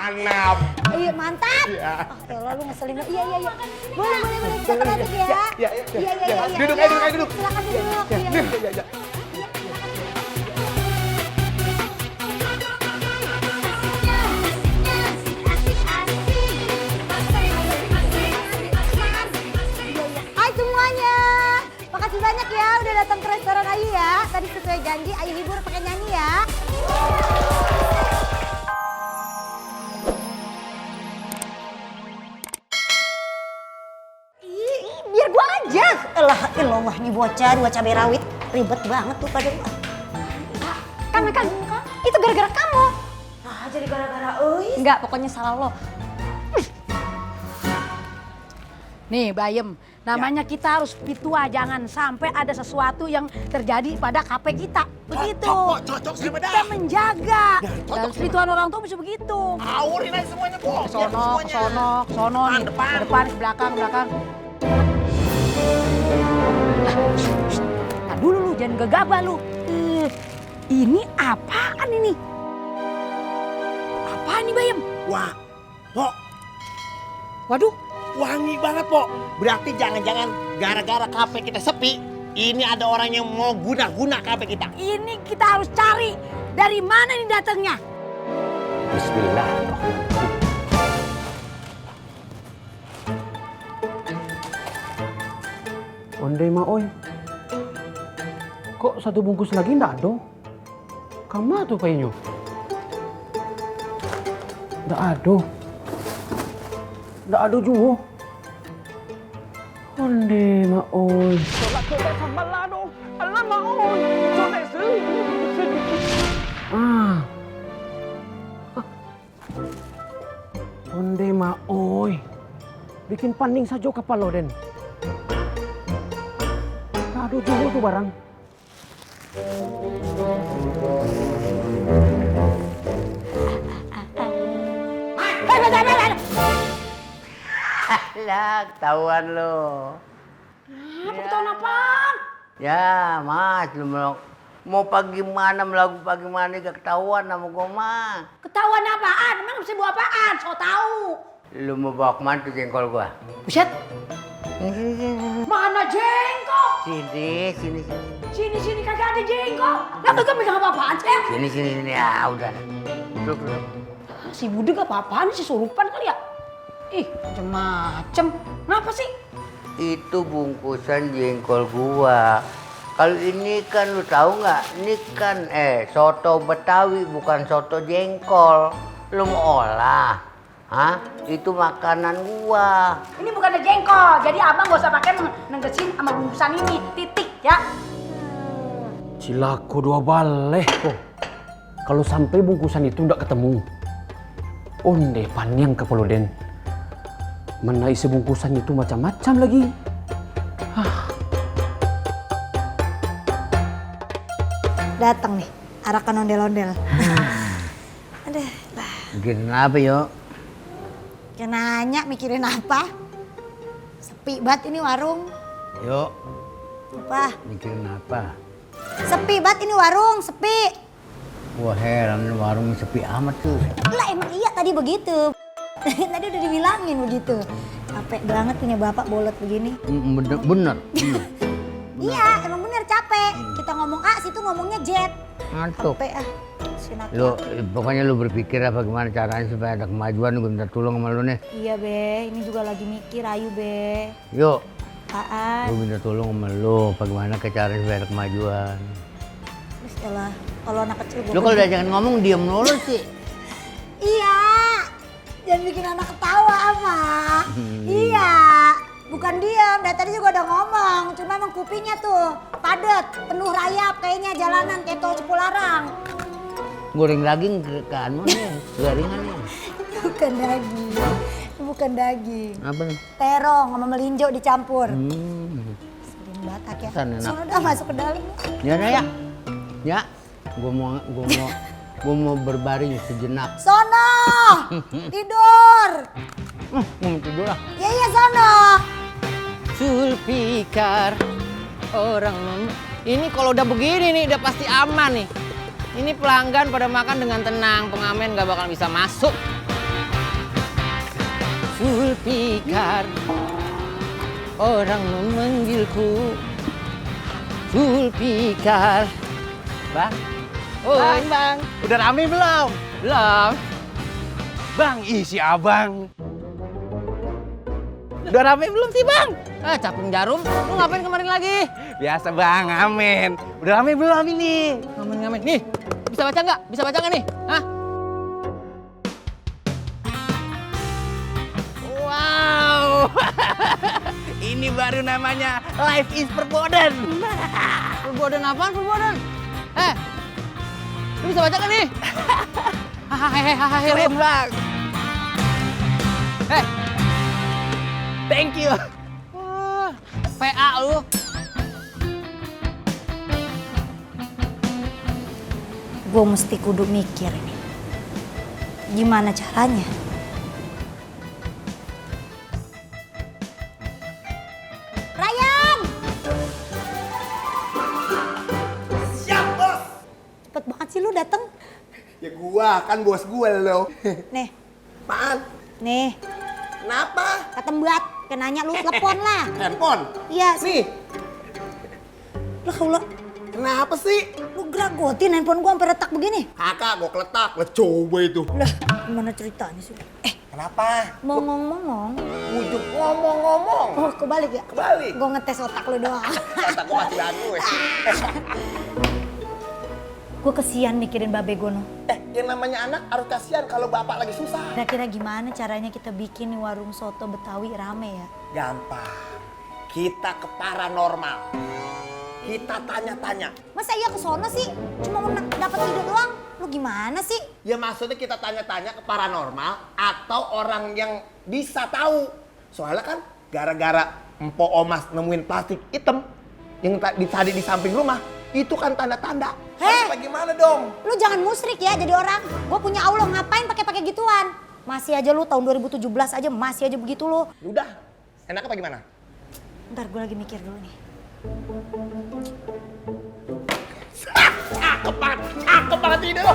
Tanam. Iya mantap. Iya. Elah lu ngeselin. Iya. Boleh. Kita masuk ya. Iya. Duduk. Silakan duduk. Iya. Hai semuanya. Makasih banyak ya udah datang ke restoran Ayu ya. Tadi sesuai janji Ayu hibur pakai nyanyi ya. Biar gua aja. Elah nih bocah dua cabai rawit. Ribet banget tuh pada gua. Kan itu gara-gara kamu. Ah, jadi gara-gara euy. Enggak, pokoknya salah lo. Nih Bayem, namanya kita harus pitua, jangan sampai ada sesuatu yang terjadi pada KP kita. Begitu. Cocok sama dah. Kita menjaga. Cocok Dan pituan orang tua bisa begitu. Awurin aja semuanya, Po. Sono nih. Depan. Ke depan, ke belakang. Nah dulu lu, jangan gegabah lu. Ini apaan ini? Apaan nih Bayem? Wah, Po. Waduh. Wangi banget, Po. Berarti jangan-jangan gara-gara kafe kita sepi, ini ada orang yang mau guna-guna kafe kita. Ini kita harus cari dari mana nih datangnya. Bismillahirrahmanirrahim. Ondeh ma oi. Kok satu bungkus lagi ndak ada? Kama tuh kayaknya. Ndak ada. Ndak ada juga. Ondeh ma oi. Ah. Ondeh ma oi. Bikin paning saja kepala Den. Aduh juga tuh barang. Lah, ketahuan lo. Ketahuan apaan? Ya, Mas, lu mau pagi mana melagu pagi mana gak ketahuan sama gua mah. Ketahuan apaan? Emang mesti bawa apaan? So tahu. Lu mau bawa kemana tuh jengkol gua? Buset. Mana jengkol? Sini. Sini kagak ada jengkol. Lah kagak megang apa-apaan sih? Sini. Ya, udah. Duduk. Si Budeg apa-apaan sih, surupan kali ya? Ih, macem-macem. Kenapa sih? Itu bungkusan jengkol gua. Kalau ini kan lu tahu nggak? Ini kan soto Betawi bukan soto jengkol. Lu mau olah? Hah? Itu makanan gua. Ini bukan ada jengkol, jadi abang gak usah pakai nenggesin sama bungkusan ini. Titik ya. Cilako dua baleh kok. Kalau sampai bungkusan itu ndak ketemu. Ondeh panyang kepala Den. Mana isi bungkusan itu macam-macam lagi. Datang nih, arakan ondel-ondel. Aduh, lah. Mikirin apa yuk? Ya nanya mikirin apa? Sepi banget ini warung. Yuk, Apa? mikirin apa? Sepi banget ini warung, sepi. Wah heran warung sepi amat tuh. Lah emang iya tadi begitu. Tadi udah dibilangin begitu. Capek banget punya bapak bolot begini. Bener. Iya, emang bener capek. Kita ngomong A, situ ngomongnya Z. Ngantuk. Capek ah. Sinat. Pokoknya lu berpikir apa gimana caranya supaya ada kemajuan, gue minta tolong sama lu nih. Iya be, ini juga lagi mikir Ayu be. Yuk, Apaan? gue minta tolong sama lu, apa gimana caranya supaya ada kemajuan. Terus elah, kalau anak kecil gue. Lu kalau udah jangan ngomong diem mulu sih. Iya, jangan bikin anak ketawa ama. Iya, bukan diam. Dari tadi juga udah ngomong, cuma emang kupingnya tuh padet, penuh rayap kayaknya jalanan kayak tol Cipularang. Goreng daging ke anu nih, garingan nih. Bukan daging, bukan daging. Apa nih? Terong sama melinjo dicampur. Selin Batak ya. Pesan enak. Soalnya udah masuk ke dalam. Ya, gue mau berbaring sejenak. Sono, tidur. Mau tidur lah. Iya sono. Zulfikar orang ini kalau udah begini nih udah pasti aman nih. Ini pelanggan pada makan dengan tenang, pengamen gak bakal bisa masuk. Zulfikar, orang memanggilku Zulfikar. Bang, bang, Udah rame belum? belum. Bang, isi abang. Udah rame belum sih bang? Capung jarum, lu ngapain kemarin lagi? Biasa bang, amin. Udah rame belum ini? Ngamen-ngamen, nih, bisa baca nggak? Bisa baca nggak nih? Hah? Wow, ini baru namanya Life is Perboden. Perboden apaan perboden? Lu bisa baca nggak nih? Hahaha, Keren bang. Thank you. Wah, PA lu. Gue mesti kudu mikir nih. Gimana caranya? Ryan! Siap bos. Cepet banget sih lu dateng. Ya gua kan bos gua lo. Nih, Apaan? nih. Kenapa? Kata Mbak, kenanya lu telepon lah. Handphone. Iya, Nih, lah kalau kenapa sih? lu geragotin handphone gua sampai retak begini. Kakak, gua keletak. Lah coba itu. Lah, gimana ceritanya sih? Kenapa? Mongong-mongong. Ujuk ngomong-ngomong. Oh, kebalik ya? Kebalik. Gua ngetes otak lu doang. Otak gua masih bagus. Gua kesian mikirin babe gua no. Yang namanya anak harus kasihan kalau bapak lagi susah. Kira-kira gimana caranya kita bikin nih warung soto Betawi rame ya? Gampang. Kita ke paranormal. Kita tanya-tanya. Masa iya ke sono sih? Cuma mau dapat ide doang? Lu gimana sih? Ya maksudnya kita tanya-tanya ke paranormal atau orang yang bisa tahu. Soalnya kan gara-gara Empo Omas nemuin plastik hitam yang tadi di samping rumah, itu kan tanda-tanda. Heh. Bagaimana dong? Lu jangan musrik ya jadi orang. Gue punya Allah, ngapain pakai gituan? Masih aja lu tahun 2017 aja masih aja begitu lu. Udah, enak apa gimana? Ntar gue lagi mikir dulu nih. Cakep banget ide lo.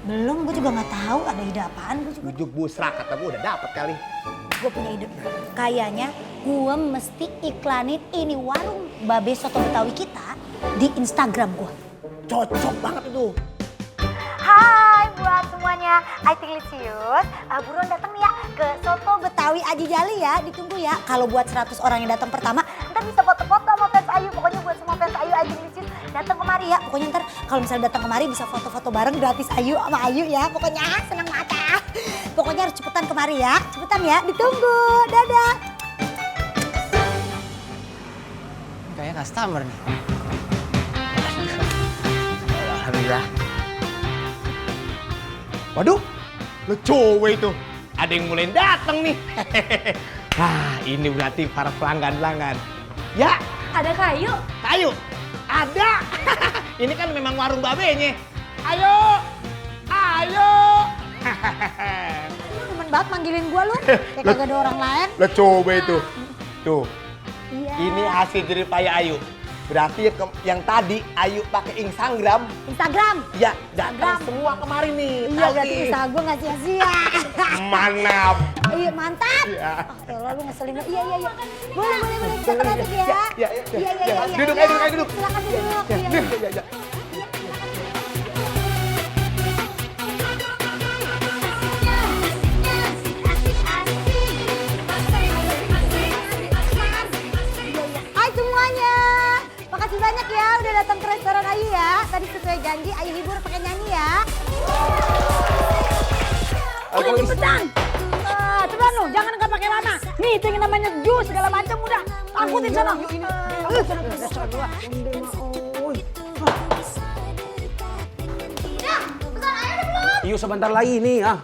Belum, gue juga nggak tahu ada ide apaan. Gue juga. Bujuk busra kata gue udah dapet kali. Gue punya ide. Kayaknya gue mesti iklanin ini warung babe soto Betawi kita di Instagram gue. Cocok banget itu. Hai buat semuanya, I think Licius. Buruan datang nih ya ke Soto Betawi Aji Jali ya, ditunggu ya. Kalau buat 100 orang yang datang pertama, ntar bisa foto-foto sama fans Ayu. Pokoknya buat semua fans Ayu, I think Licius datang kemari ya. Pokoknya ntar kalau misalnya datang kemari bisa foto-foto bareng gratis Ayu sama Ayu ya. Pokoknya senang banget ya. Pokoknya harus cepetan kemari ya, cepetan ya, ditunggu. Dadah. Kayak customer nih. Alhamdulillah. Waduh, lu coba itu. Ada yang mulai datang nih. Nah, ini berarti para pelanggan-pelanggan. Ya, Ada kayu. kayu. Ada. Ini kan memang warung babenya. Ayo. Ayo. Temen banget manggilin gua lu. Kayak kagak ada orang lain. Lu coba itu. Tuh, Iya. ini hasil jerih payah Ayu. Berarti yang tadi Ayu pakai Instagram. Instagram. Ya, datang Instagram. semua kemari nih. Iya, Tahu berarti nih. usaha gue gak sia-sia. Mana? Iya, mantap. Iya. Oh, ya lu ngeselin. Iya. Boleh. Kita masuk ya. Iya. Iya. Duduk aja, duduk. Silakan duduk. Iya. Ya. Hai semuanya. Makasih banyak ya udah datang ke restoran Ayu ya. Tadi sesuai janji Ayu hibur pakai nyanyi ya. Udah cepetan. Cepetan lu, jangan nggak pakai lama. Nih itu yang namanya jus segala macam udah. Angkutin sana. Iya sebentar lagi nih ah.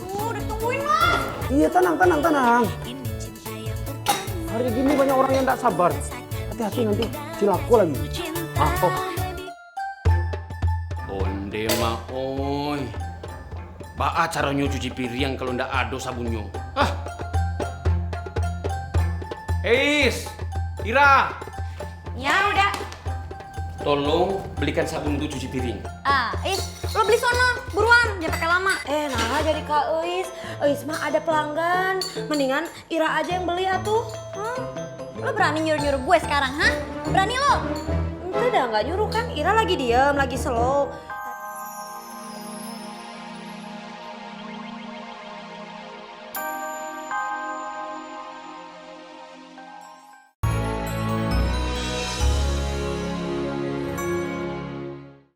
Udah tungguin lah. Iya tenang. Hari gini banyak orang yang tak sabar. Hati-hati nanti silaku lagi. Oh. Onde ma oi. Baa caranya cuci piring kalau ndak ada sabunnya. Ah. Ira. Ya udah. tolong belikan sabun untuk cuci piring. Ah, Is, lo beli sono, buruan, jangan pakai lama. Nah jadi Kak Eis mah ada pelanggan. Mendingan Ira aja yang beli atuh. Lo berani nyuruh-nyuruh gue sekarang, hah? Berani lo? Itu udah nggak nyuruh kan, Ira lagi diem, lagi slow.